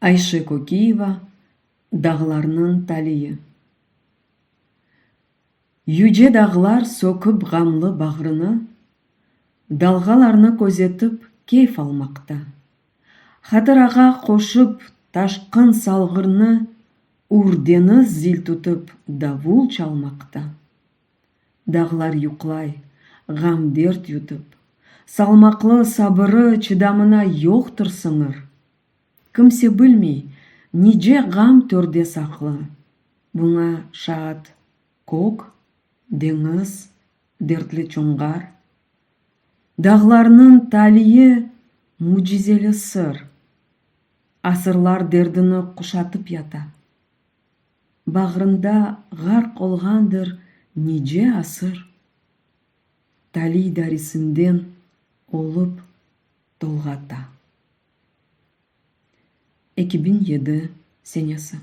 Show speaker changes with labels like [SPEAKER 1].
[SPEAKER 1] Ayşe Kökiyeva Dağlarnıñ taliyi Yüce dağlar söküp ğamlı bağrını, Dalğalarnı közetip keyf almaqta. Hatırağa qoşıp taşqın salğırnı, Ür deñiz zil tutıp davul çalmaqta. Dağlar yuqlay, ğam-dert yutıp, Salmaqlı sabırı, çıdamına yoqtır sıñır. Kimse bilmey, nice ğam törde saqlı, Buña şaat kök, deñiz, dertli Çonğar. Dağlarnıñ taliyi mücizeli sır, Asırlar derdini quşatıp yata. Bağrında ğarq olğandır nice asır, Taliy darisinden olıp tolğata. 2007 senesi.